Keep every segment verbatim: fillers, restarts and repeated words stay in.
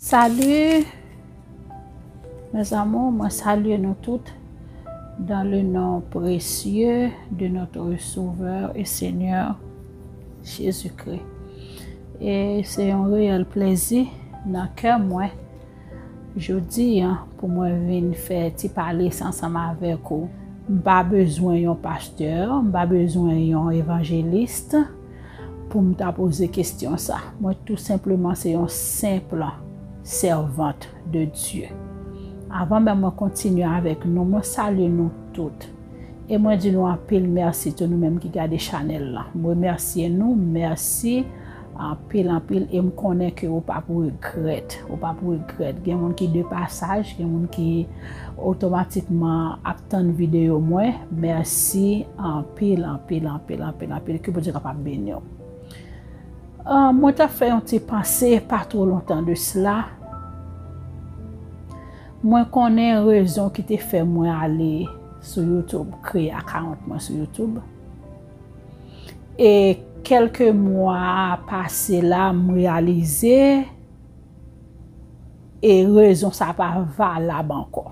Salut, mes amours, mwen salye nou tout dans le nom précieux de notre Sauveur et Seigneur Jésus-Christ. E se yon reyèl plezi nan kè mwen jodi a pou mwen vin fè ti pale sa ansanm avèk ou. M pa bezwen yon pastè, m pa bezwen yon evanjelis pou m ta poze kesyon sa. Mwen tou senpleman se yon senp sèvant de Dye. Avan menm mwen kontinye avèk nou, mwen salye nou tout. E mwen di nou anpil mèsi tou nou menm ki gade chanèl lan. Mwen remèsye nou, mèsi anpil, anpil, e m konnen ke ou p ap regrèt. Ou p ap regrèt. Gen moun ki de pasaj, gen moun ki otomatikman ap tann videyo mwen. Mèsi anpil, anpil, anpil, anpil, anpil. Ke Bondye kapab beni w. Ah, mwen t ap fè yon ti panse pa twò lontan de sila. Mwen konnen rezon ki te fè mwen ale sou YouTube, kreye akawont mwen sou YouTube. E kèlke mwa pase la, m reyalize e rezon sa pa valab ankò.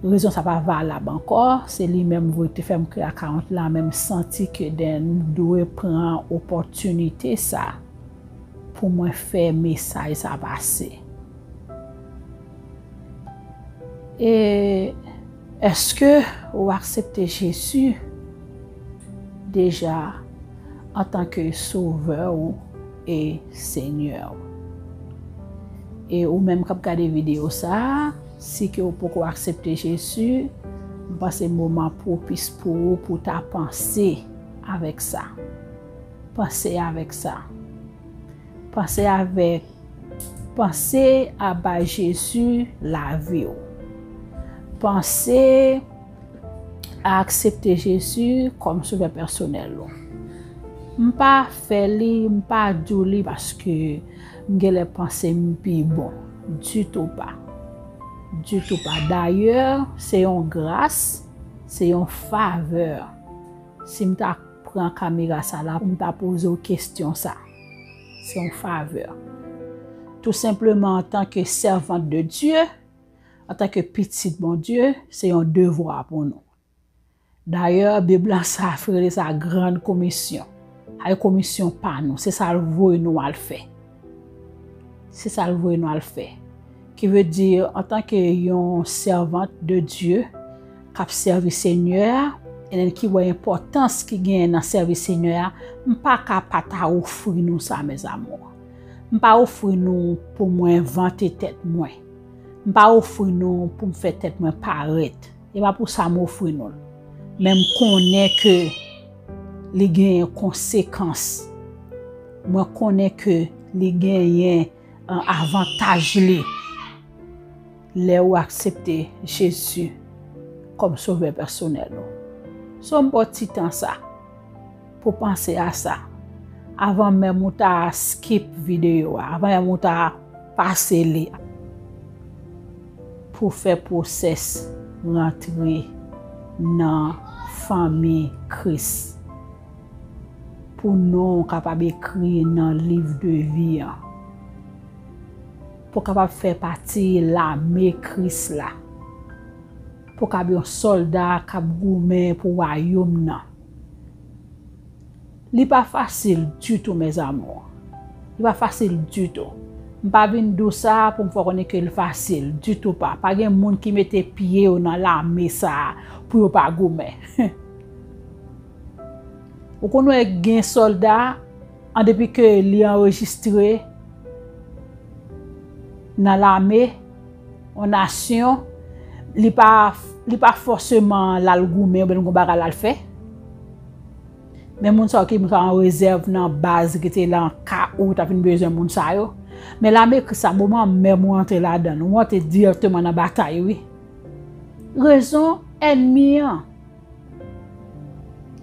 Rezon sa pa valab ankò, se li menm vre ki te fè m kreye akawont la, men m santi ke den m dwe pran opòtinite sa pou mwen fè mesaj sa pase. E èske ou aksepte Jezi deja antanke Sovè ou e Senyè ou? E ou menm k ap gade videyo sa a, si ke ou poko aksepte Jezi, m panse moman pwopis pou ou pou w ta panse avèk sa. Panse avèk sa. Panse avèk, panse a bay Jezi lavi w. Panse a aksepte Jezi kòm Sovè pèsonèl ou. M pa fè li, m pa di w li paske m genlè panse m pi bon. Ditou pa. Ditou pa. Dayè, se yon gras, se yon favè. Si m ta pran kamera sa la pou m ta poze w kesyon sa, se yon favè. Tou senpleman, antanke sèvant de Dye, antanke pitit Bondye, se yon devwa pou nou. Dayè, Bib la sa rele sa Grann Komisyon. Ay komisyon pa nou, se sa l voye nou al fè. Se sa l voye nou al fè. Ki vle di, antanke yon sèvant de Dye k ap sèvi Senyè a, e ki wè enpòtans ki genyen nan sèvi Senyè a, m pa ka pa ta ofri nou sa, mes amours. M pa ofri nou pou mwen vante tèt mwen. M pa ofri nou pou m fè tèt mwen parèt. E pa pou sa m ofri nou l. Men m konnen ke li genyen konsekans. Mwen konnen ke li genyen, eh, avantaj li lè ou aksepte Jezi kòm Sovè pèsonèl ou. So, m ba w ti tan sa pou panse a sa. Avan menm ou ta skip videyo a, avan menm ou ta pase li, pou fè pwosès rantre nan fanmi Kris, pou non w kapab ekri nan liv de vi an, pou w kapab fè pati lame Kris la, pou w kapab yon sòlda k ap goumen pou wayòm nan. Li pa fasil ditou, mes amours. Li pa fasil ditou. M pa vin di w sa pou m fè w konnen ke l fasil, ditou pa. Pa gen moun ki mete pye yo nan lame sa a pou yo pa goumen. Ou konn wè gen sòlda, an depi ke li anrejistre nan lame, yon nasyon, li pa, li pa fòseman l al goumen oubyen l gon bagay l al fè. Men moun sa yo ki an rezèv nan baz ki te la an ka ou ta vin bezwen moun sa yo. Men lame Kris la, moman menm ou antre ladan l, ou antre dirèkteman nan batay, wi. Rezon ènmi an.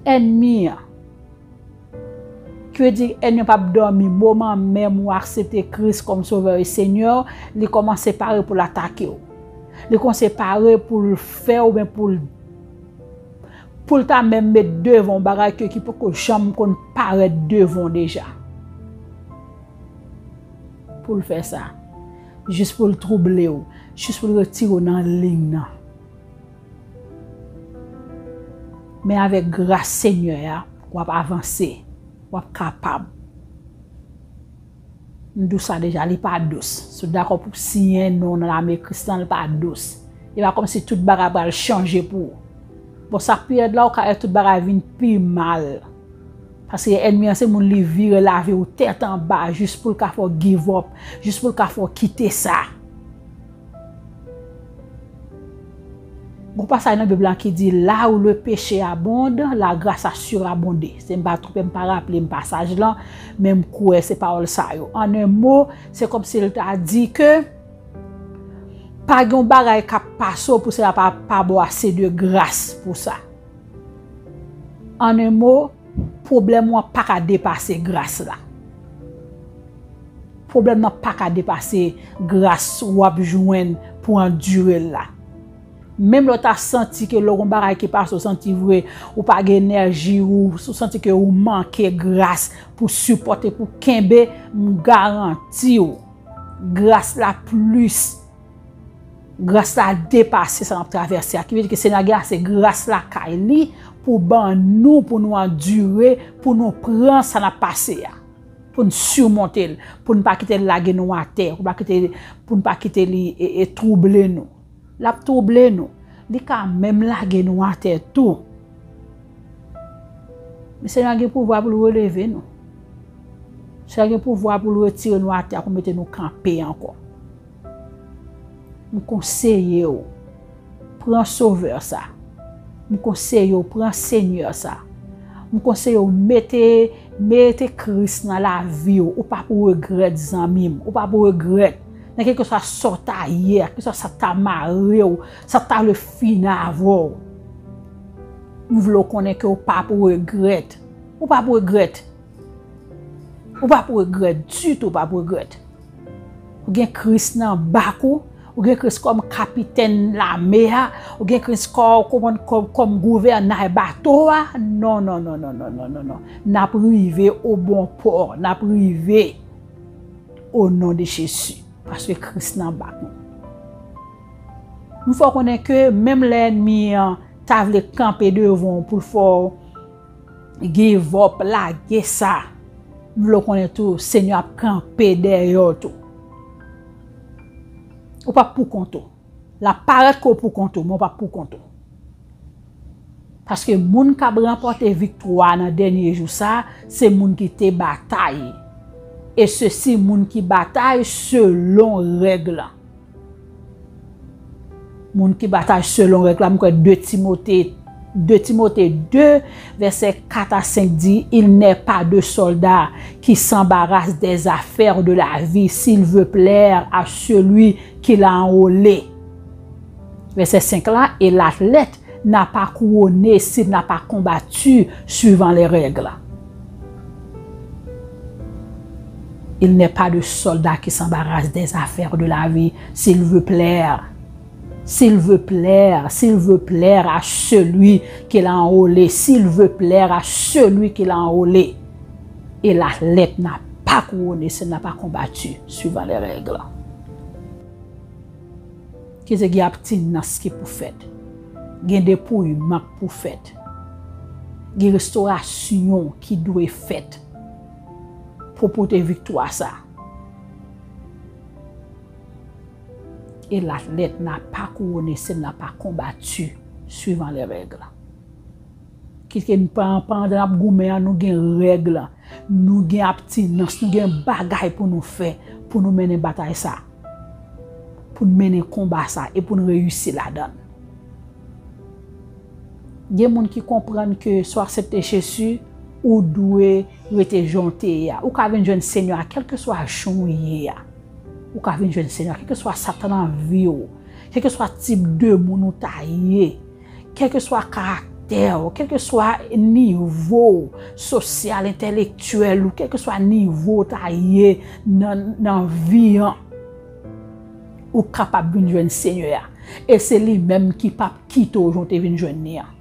Ènmi an. Ki vle di, ènmi an p ap dòmi. Moman menm ou aksepte Kris kòm Sovè e Senyè, li kòmanse pare pou l atake w. Li kòmanse pare pou l fè w, oubyen pou l, pou l ta menm met devan w bagay ke, ki poko janm konn parèt devan w deja. pou l fè sa. Jis pou l twouble w, jis pou l retire w nan liy nan. Men avèk gras Senyè a, w ap avanse, w ap kapab. M di w sa deja, li pa dous. Si w dakò pou w siyen non w nan lame Kris lan, li pa dous. E pa kòmsi tout bagay pral chanje pou ou. Bon, sa k pi rèd la, ou ka wè tout bagay vin pi mal. Paske ènmi an se moun li vire lavi w tèt anba jis pou l ka fè w give up, jis pou l ka fè w kite sa. Gon pasaj nan Bib la ki di, là où le péché abonde, la grâce a surabondé. Si m pa twonpe, m pa raple m pasaj lan, men m kwè se pawòl sa yo. An en mo, se kòmsi l ta di ke pa gen yon bagay k ap pase w pou Senyè a pa, pa ba w ase de gras pou sa. An en mo, pwoblèm ou an pa ka depase gras la. Pwoblèm nan pa ka depase gras w ap jwenn pou andire l la. Menm lè w ta santi ke lè w gon bagay ki pase, w santi vre, ou pa gen enèji, ou, ou santi ke ou manke gras pou sipòte, pou kenbe, m garanti w, gras la plis, gras la depase sa n ap travèse a. Ki vle di ke Senyè a gen ase gras lakay li pou ban nou, pou nou andire, pou nou pran sa n ap pase a. Pou n simonte l, pou n pa kite l lage nou atè, pou n pa kite, pou n pa kite li e, e twouble nou. L ap twouble nou. Li ka menm lage nou atè tou. Men Senyè a gen pouvwa pou l releve nou. Senyè a gen pouvwa pou l retire nou atè a, pou mete nou kanpe ankò. M konseye w, pran Sovè sa. M konseye w, pran Senyè sa. M konseye w, mete, mete Kris nan lavi w. Ou p ap regrèt, zanmi m. Ou p ap regrèt. Nan kèlkeswa sa w ta ye a, kèlkeswa sa k ta mare w, sa k ta vle fini avè w. M vle w konnen ke w p ap regrèt. Ou p ap regrèt. Ou p ap regrèt ditou, ou p ap regrèt. Ou gen Kris nan bak ou, ou gen Kris kòm kapitèn lame a, ou gen Kris kò-, kòm, kòm, kòm gouvènay bato a. Non, non, non. N ap rive o bon pò, n ap rive o non de Jezi, paske Kris nan bak nou. M fè w konnen ke menm lè ènmi an ta vle kanpe devan w pou l fè w give up, lage sa, m vle w konnen tou, Senyè ap kanpe dèyè w tou. Ou p ap poukont ou. L ap parèt ke w poukont ou, men w p ap poukont ou. Paske moun k ap ranpòte viktwa nan dènye jou sa, se moun ki te batay. E sesi, moun ki batay selon règ lan. Moun ki batay selon règ la, m kwè de Timote, de Timote de, vèsè kat a senk di, Il n'est pas de soldat qui s'embarrasse des affaires de la vie s'il veut plaire à celui qui l'a enrôlé. Vèsè senk la, Et l'athlète n'a pas couronné s'il n'a pas combattu suivant les règles. Il n'est pas de soldat qui s'embarrasse des affaires de la vie s'il veut plaire. S'il veut plaire, s'il veut plaire à celui qui l'a enrôlé, s'il veut plaire à celui qui l'a enrôlé. Et l'athlète n'a pas couronné s'il n'a pas combattu suivant les règles. Ki se gen abstinans ki pou fèt. Gen depouyman k pou fèt. Gen restorasyon ki dwe fèt pou pote viktwa sa. Et l'athlète n'a pas couronné s'il n'a pas combattu suivant les règles. Kit ke n pa, pandan n ap goumen an, nou gen règ, nou gen abstinans, nou gen bagay pou nou fè, pou nou mennen batay sa, pou n mennen konba sa e pou n reyisi ladan l. Gen moun ki konprann ke si w aksepte Jezi, ou dwe rete jan w te ye a. Ou ka vin jwenn Senyè a kèlkeswa jan w ye a. Ou ka vin jwenn Senyè a kèlkeswa sa k nan vi w, kèlkeswa tip de moun ou ta ye, kèlkeswa karaktè w, kèlkeswa nivo w sosyal, entèlektyèl ou, kèlkeswa nivo w ta ye nan, nan vi an, ou kapab vin jwenn Senyè a. E se li menm ki p ap kite w jan w te vin jwenn li an.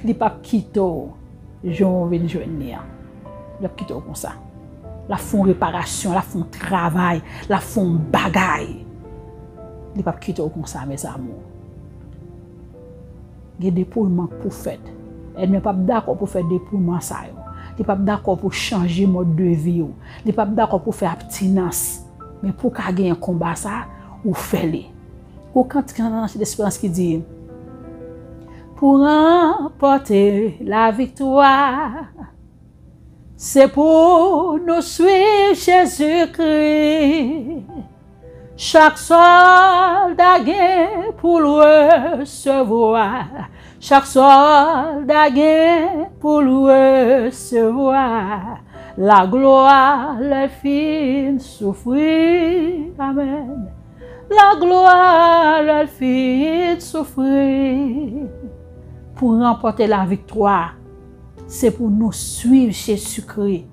Li p ap kite w jan w vin jwenn li an. Li p ap kite w konsa. L ap fè yon reparasyon, l ap fè yon travay, l ap fè yon bagay. Li p ap kite w konsa, mes amours. Gen depouyman k pou fèt. Ènmi an p ap dakò pou fè depouyman sa yo. Li p ap dakò pou chanje mòd de vi w. Li p ap dakò pou fè abstinans. Men pou w ka genyen konba sa, ou fè li. Gon kantik nan Lespérans ki di, Pou ranpòte laviktwa, se pou nou swiv Jezikri. Chak sòlda gen pou l resevwa, chak sòlda gen pou l resevwa laglwa lè l fin soufri. Amèn. Laglwa lè l fin soufri. Pou ranpòte laviktwa, se pou nou swiv Jezikri.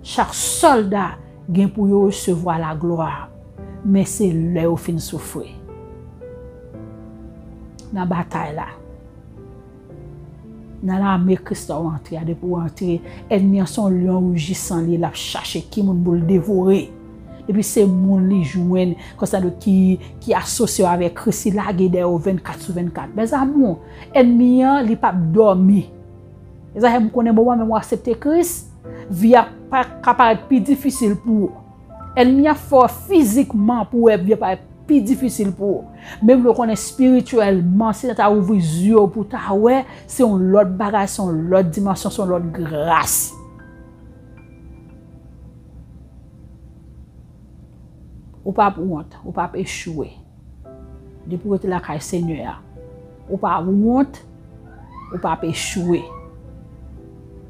Chak sòlda gen pou yo resevwa laglwa, men se lè yo fin soufri. Nan batay la, nan lame Kris la w antre a, depi w antre, ènmi an se yon lyon rujisan li ye, l ap chache ki moun pou l devore. Depi se moun li jwenn, konsa ki, ki asosye yo avèk Kris, li lage dèyè yo vennkat sou vennkat. Mes amours, ènmi an, li p ap dòmi. Mezanmi, m konnen bon, mwen menm ou aksepte Kris, vi a pa ka parèt pi difisil pou ou. Ènmi a fè w fizikman pou w wè vi a parèt pi difisil pou ou. Men vle w konnen espirityèlman, Setan ta ouvri zye w pou w ta wè, se yon lòt bagay, se yon lòt dimansyon, se yon lòt gras. Ou p ap wont, ou p ap echwe. Depi w rete lakay Senyè a, ou pa wont, ou p ap echwe.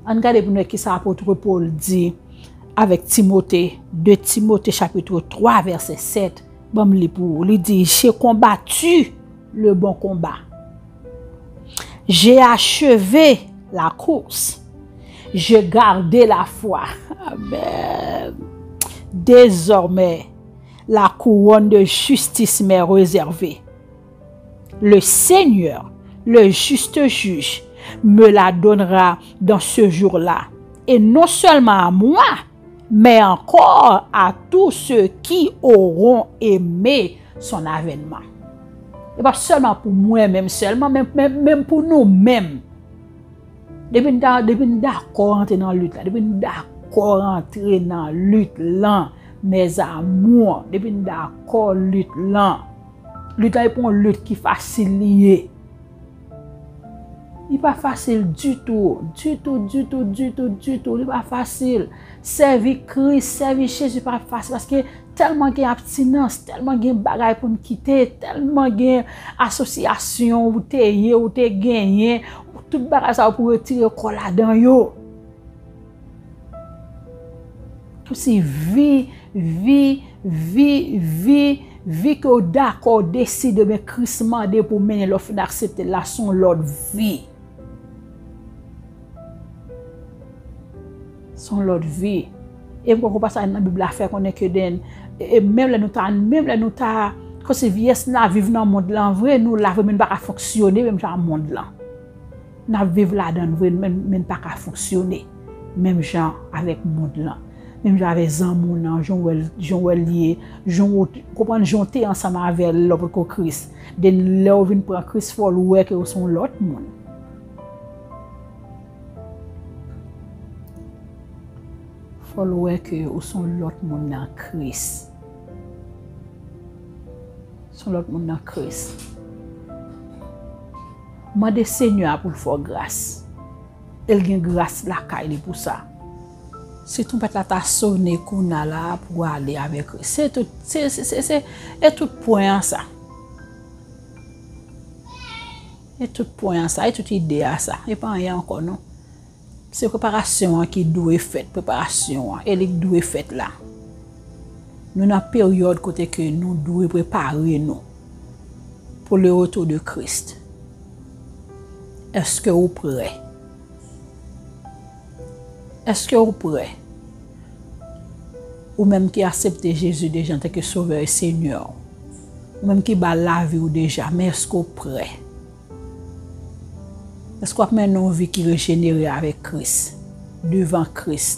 Ann gade pou n wè kisa apot Pòl di avèk Timote, de Timote chapit twa vèsè sèt. Ban m li pou ou. Li di, J'ai combattu le bon combat. J'ai achevé la course. J'ai gardé la foi. Amen. Désormais, la couronne de justice m'est réservée. Le Seigneur, le juste juge, me la donnera dans ce jour-là, et non seulement à moi, mais encore à tous ceux qui auront aimé son avènement. E pa sèlman pou mwen menm sèlman, men, men, men pou nou menm. Depi n ta, depi n dakò rantre nan lit la, depi n dakò rantre nan lit lan, mes amours, depi n dakò lit lan, lit lan e pa yon lit ki fasil li ye. Li pa fasil ditou, ditou, ditou, ditou, ditou, li pa fasil. Sèvi Kris, sèvi Jezi pa fasil, paske tèlman gen abstinans, tèlman gen bagay pou n kite, tèlman gen asosyasyon ou te ye, ou te genyen, tout bagay sa yo pou retire kò ladan yo. Kòmsi vi, vi, vi, vi, vi ke w dakò, w deside, men Kris mande pou w mennen lè w fin aksepte l la, se yon lòt vi. Se yon lòt vi. E m kwè gon pasaj nan Bib la fè konnen ke den, e, e menm lè nou ta, menm lè nou ta, kòmsi vyès n ap viv nan mond lan vre, nou la vre, men nou pa ka fonksyone menm jan ak mond lan. N ap viv ladan l vre, men, men n pa ka fonksyone menm jan avèk mond lan. Menm jan avèk zanmi w nan, jan w wè l, jan w wè l ye, jan w konprann jan w te ansanm avè l lè w potko Kris. Den lè w vin pran Kris, fò l wè ke w se yon lòt moun. Fò l wè ke w se yon lòt moun nan Kris. Se yon lòt moun nan Kris. Mande Senyè a pou l fè w gras. E l gen gras lakay li pou sa. Si twonpèt la ta sone kounye a la pou w ale avèk, se tout, se, se, se, se, e tout pwen an sa. E tout pwen an sa, e tout ide a sa. E pa anyen ankò non. Se preparasyon an ki dwe fèt, preparasyon an, e li k dwe fèt la. Nou nan peryòd kote ke nou dwe prepare nou pour le retour de Christ. Èske ou prè? Èske ou prè? Ou menm ki aksepte Jezi deja antanke Sovè e Senyè w, ou menm ki ba lavi w deja, men èske w prè? Èske w ap mennen yon vi ki rejenere avèk Kris, devan Kris?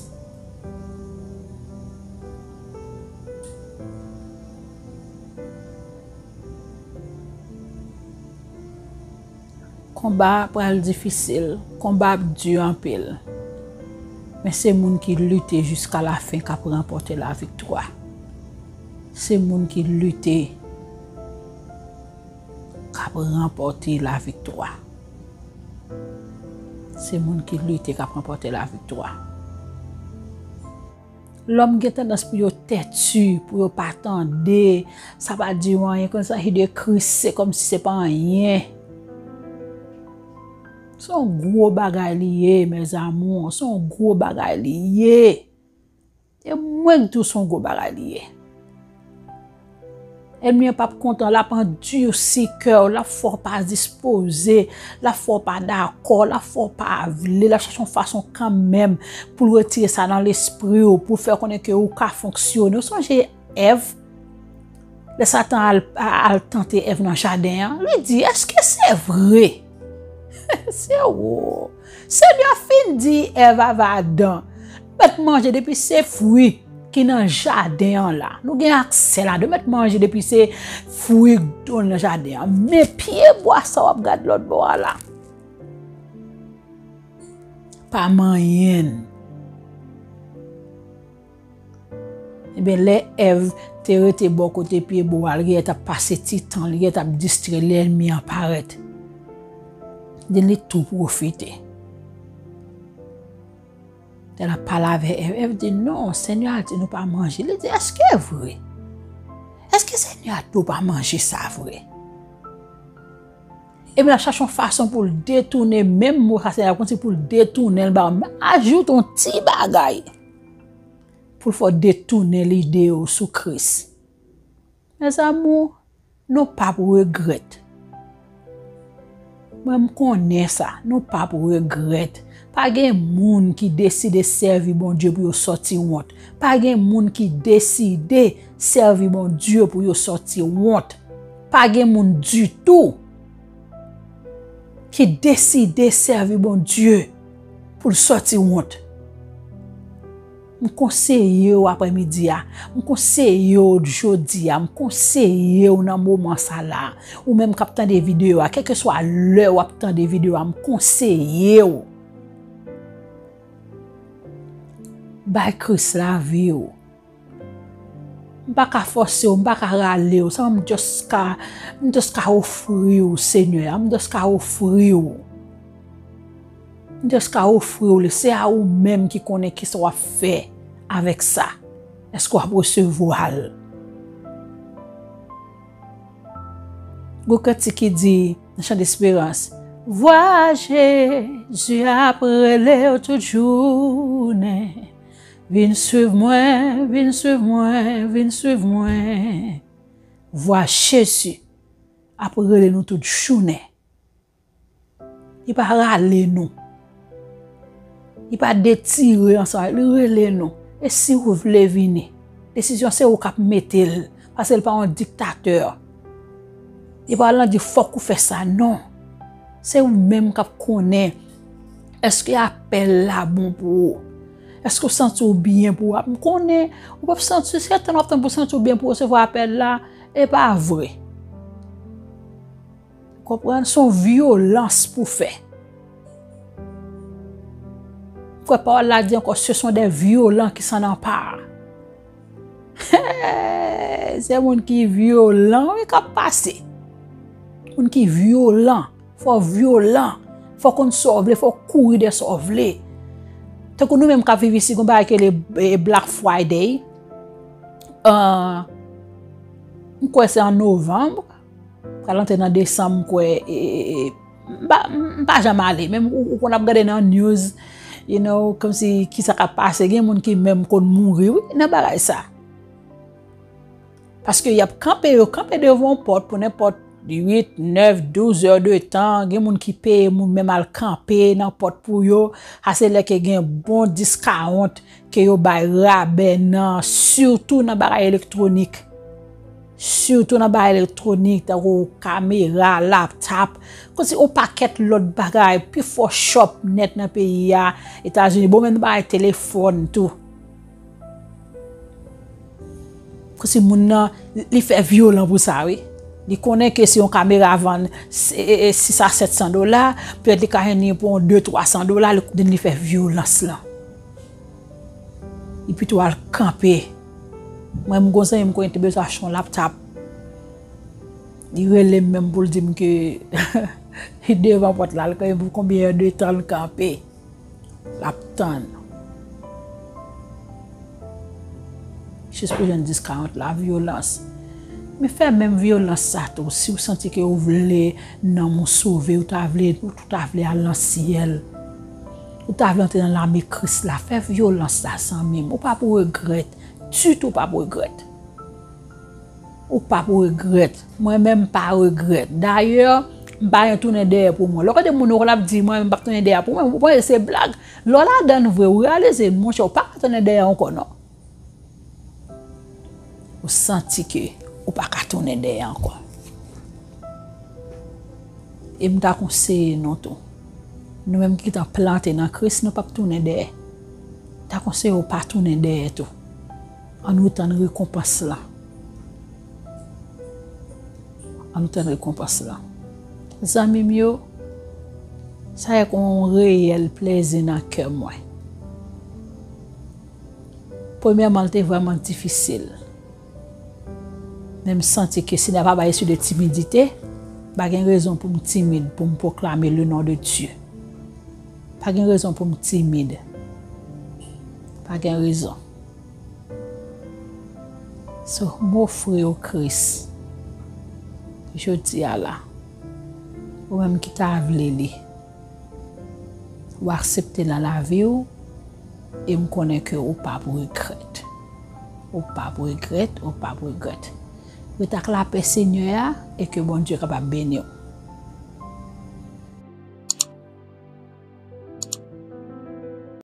Konba a pral difisil, konba ap di anpil. Men se moun ki lite jiska lafen k ap ranpòte laviktwa. Se moun ki lite k ap ranpòte laviktwa. Se moun ki lite k ap ranpòte laviktwa. Lòm gen tandans pou yo tèti, pou yo pa tande, sa pa di yo anyen, konsa ide Kris se kòmsi se pa anyen. Se yon gwo bagay li ye, mes amours, se yon gwo bagay li ye. E mwen k di w se yon gwo bagay li ye. Ènmi an p ap kontan, l ap andisi kè w, l ap fè w pa dispoze, l ap fè w pa dakò, l ap fè w pa vle, l ap chache yon fason kanmenm pou l retire sa nan lespri w, pou l fè w konnen ke ou ka fonksyone. Ou sonje Èv? Lè Satan al, al tante Èv nan jaden an, li di, èske se vre? Se ou. Senyè fin di Èv avè Adan, nou mèt manje depi se fwi ki nan jaden an la. Nou gen aksè la, nou mèt manje depi se fwi k nan jaden an. Men pye bwa sa w ap gade lòt bò a la, pa manyen l. Ebyen, lè Èv te rete bò kote pye bwa a, li genlè t ap pase ti tan, li genlè t ap distrè, lè ènmi an parèt. Li di li tou pwofite. Lè l ap pale avè Èv, Èv di, non, Senyè a di nou pa manje. Li di, èske vre? Èske Senyè a di nou pa manje sa vre? Ebyen, l ap chache yon fason pou l detounen menm mo sa, Senyè a konsi pou l detounen l ba ou. Men ajoute yon ti bagay pou l fè w detounen lide yo sou Kris. Mes amours, nou p ap regrèt. Mwen, m konnen sa, nou p ap regrèt. Pa gen moun ki deside sèvi Bondye pou yo sòti wont. Pa gen moun ki deside sèvi Bondye pou yo sòti wont. Pa gen moun ditou ki deside sèvi Bondye pou l sòti wont. M konseye w aprèmidi a, m konseye w jodi a, m konseye w nan moman sa la. Ou menm k ap tande videyo a, kèlkeswa lè w ap tande videyo a, m konseye w. Bay Kris lavi w. M pa ka fòse w, m pa ka rale w. Sa m just ka, m just ka ofri w Senyè a, m just ka ofri w. M just ka ofri w li. Se a ou menm ki konnen kisa w ap fè avèk sa. Èske w ap resevwa l? Gon kantik ki di nan Chan Desperans, vwa Jezi ap rele w tout jounen. Vin swiv mwen, vin swiv mwen, vin swiv mwen. Vwa Jezi ap rele nou tout jounen. Li pa rale nou. Li pa detire ansanm, li rele nou. E si ou vle vini, desizyon se ou k ap mete l, paske l pa yon diktatè. Li pa al nan di fòk ou fè sa, non. Se ou menm k ap konnen èske apèl la bon pou ou. Èske w santi w byen pou w ap, m konnen ou p ap santi, se tann w ap tann pou w santi w byen pou w resevwa apèl la, e pa vre. Konprann? Se yon vyolans pou fè. Kwè pawòl la di ankò, ce sont des violents qui s'en emparent. Se moun ki vyolan, wi, k ap pase. Moun ki vyolan. Fò vyolan. Fò konn sa w vle, fò kouri dèyè sa w vle. Tankou nou menm k ap viv isi, gon bagay ki rele, eh, Black Friday. Ah, m kwè se an novanm. Pral antre nan desanm, m kwè, e, e, e, m pa, m pa janm ale. Menm ou, ou konn ap gade nan news, you know, kòmsi kisa k ap pase. Gen moun ki menm konn mouri, wi, nan bagay sa. Paske y ap kanpe, yo kanpe devan yon pòt pou nenpòt uit, nèf, douz è de tan. Gen moun ki peye moun menm al kanpe nan pòt pou yo. Sa se lè ke gen bon discount ke yo bay rabè nan, sitou nan bagay elektwonik. Sitou nan bagay elektwonik, tankou kamera, laptop, konsi yon pakèt lòt bagay, pi fò shop nèt nan peyi a, Etazini, bon, menm bagay telefòn tou. Konsi moun nan, li fè vyolan pou sa, wi. Li konnen ke si yon kamera vann sis a sèt san dola, petèt li ka jwenn li pou yon de twa san dola, li konnen li fè vyolans lan. Li pito al kanpe. Mwen, m gon zanmi m konnen te bezwen achte yon laptop. Li rele m menm pou l di m ke li devan pòt la, l konnen pou konbyen èdtan l kanpe. L ap tann. Jis pou jwenn dis ka rant la, vyolans. Men fè menm vyolans sa tou. Si w santi ke w vle nanm ou sove, ou ta vle, ou ta vle al nan syèl, ou ta vle antre nan lame Kris la, fè vyolans sa, zanmi m. Ou p ap regrèt. Ditou, ou p ap regrèt. Ou p ap regrèt. Mwen menm, m pa regrèt. Dayè, m pa gen tounen dèyè pou mwen. Lè w kote moun yo konn ap di, "Mwen menm, m p ap tounen dèyè pou mwen." Ou panse se blag. Lè w ladann vre, ou reyalize, monchè, ou pa ka tounen dèyè ankò, non. Ou santi ke ou pa ka tounen dèyè ankò. E m ta konseye nou tou. Nou menm ki gentan plante nan Kris, nou p ap tounen dèyè. M ta konseye w pa tounen dèyè tou. Ann nou tann rekonpans lan. Ann nou tann rekonpans lan. Zanmi m yo, sa e yon reyèl plezi nan kè mwen. Premyèman, l te vrèman difisil. Men m santi ke Senyè a pa bay espri de timidite. Pa gen rezon pou m timid pou m pwoklame le nom de Dieu. Pa gen rezon pou m timid. Pa gen rezon. So, m ofri w Kris jodi a la. Ou menm ki ta vle li. Ou aksepte nan lavi w, e m konnen ke ou p ap regrèt. Ou p ap regrèt, ou p ap regrèt. Ret ak lapè Senyè a, e ke Bondye kapab beni w.